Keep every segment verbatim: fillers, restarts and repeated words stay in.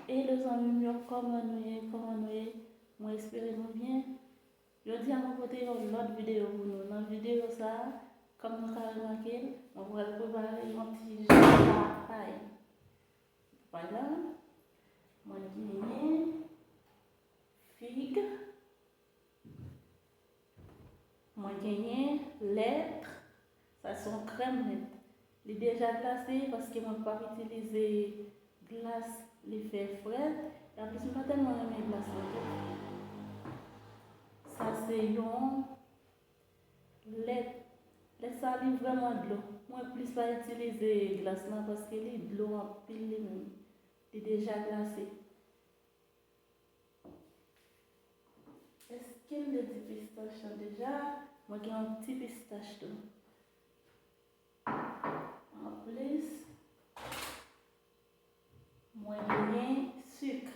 Hello zanmi m yo, kòman nou ye? Kòman nou ye? Mwen espere nou byen. Jodi a mwen pote yon lòt videyo pou nou. Nan videyo sa a, kòm nou ka remake l, mwen pral prepare yon ti ji papay. Papay la, mwen genyen fig, mwen genyen lèt, sa se yon krèm lèt. Li deja glase paske mwen p ap itilize glas li fè frèt. E anplis, mwen pa tèlman renmen glas la tou. Sa se yon lèt. Lèt sa li vrèman dlo. Mwen plis pa itilize glas la paske li dlo anpil li menm. Li deja glase. Èske m te di pistach lan deja? Mwen gen yon ti pistach tou. Anplis, mwen genyen sik.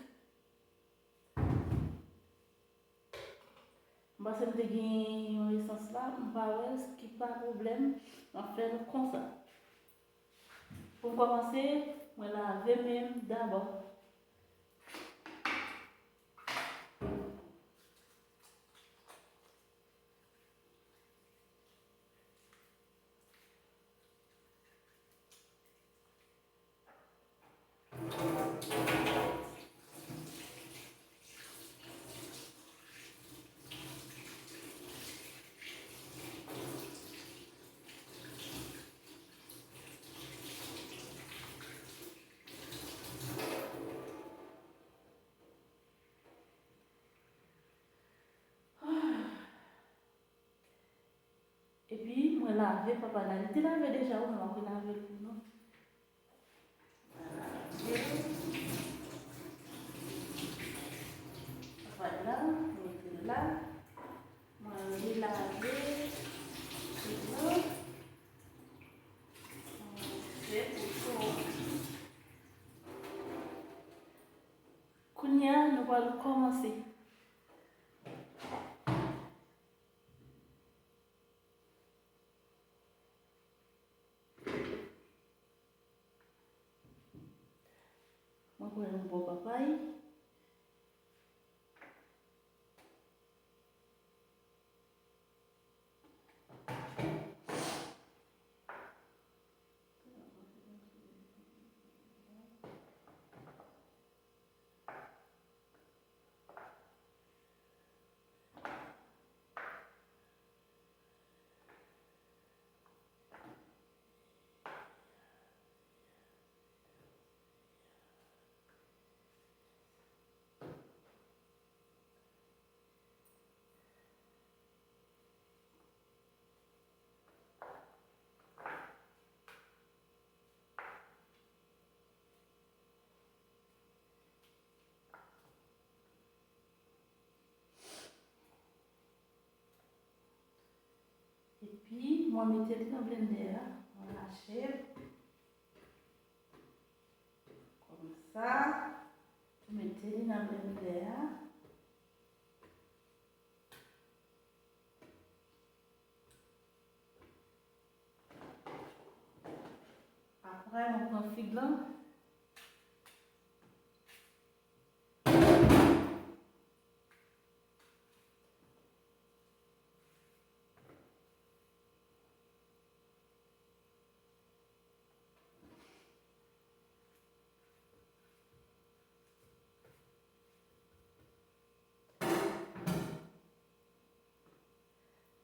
M panse m te gen yon esans la, m pa wè l, ki pa pwoblèm, m ap fè l konsa. Pou m kòmanse, mwen lave men m dabò. Epi, mwen lave papay la. Li te lave deja, wi, men m ap relave l pou nou. Mwen lave papay la, mwen mete l la. Mwen relave fig lan. Mwen fè pou tou. Kounye a, nou pral kòmanse. Mwen pran yon bò papay. Epi, mwen mete li nan blendè a, mwen mache l. Konsa, mete li nan blendè a. Apre, mwen pran fig lan.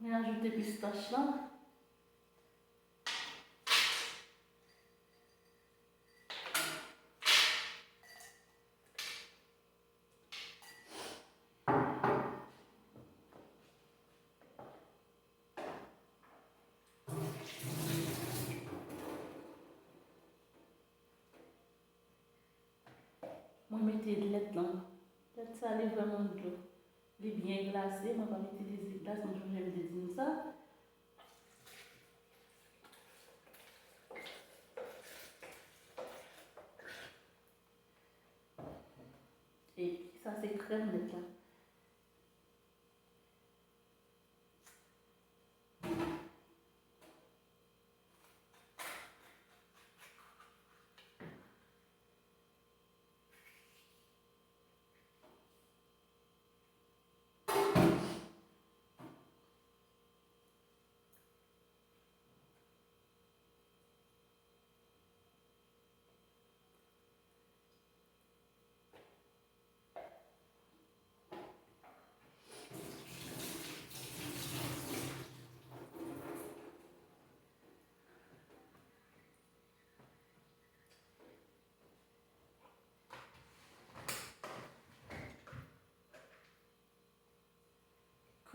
Mwen ajoute pistach lan. Mwen mete lèt lan. Lèt sa li vrèman dlo. Li byen glase, mwen pa itilize glas, mwen sonje m te di nou sa. Epi sa se krèm lèt la.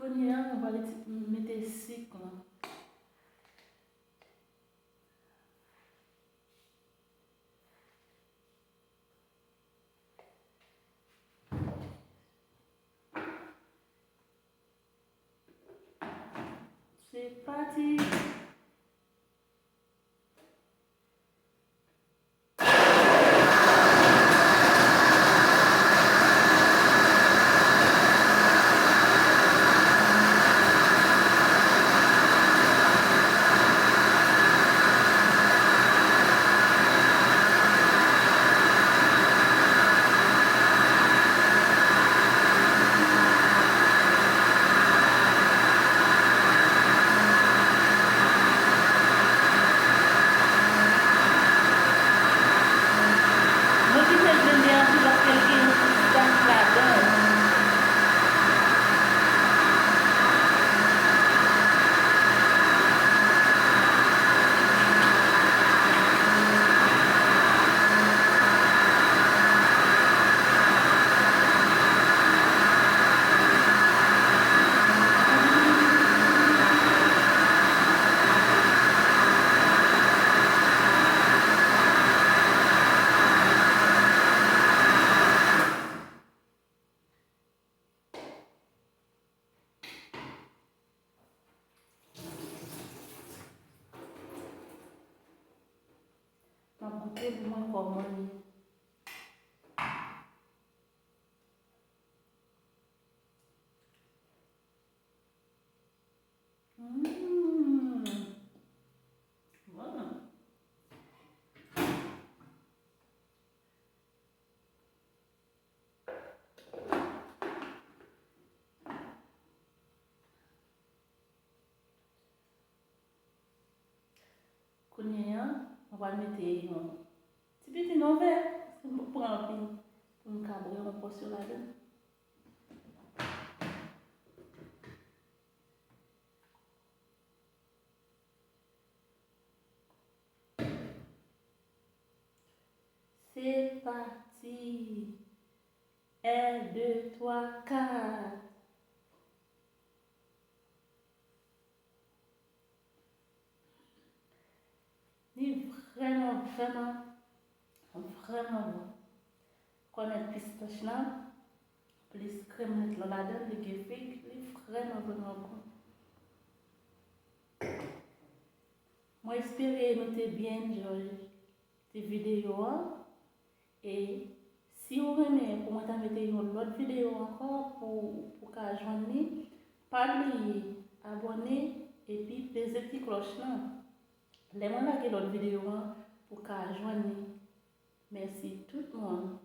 Kounye a, mwen pral mete sik lan. Se pati. Mwen kite blende an tou paske l gen yon ti gas ladan l. M ap goute pou mwen kòman l ye. Mm. Bon. Kounye a, mwen pral mete yon ti piti nan vè, paske m poko pran anpil, pou m ka bwè yon pòsyon ladan. Se pati. En, de, twa, kat. Li vrèman, vrèman, vrèman bon. Kònèt pistach lan, plis krèm nèt lan ladan, li gen fig, li vrèman, vrèman bon. Mwen espere nou te byen enjoy ti videyo an. E si w renmen pou mwen ta mete yon lòt videyo ankò pou, pou w ka jwenn li, pa bliye abòne epi peze ti klòch lan. Lè mwen lage lòt videyo an, pou w ka jwenn li. Mèsi tout moun.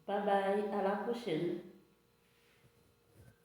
Babay, a la pwochèn.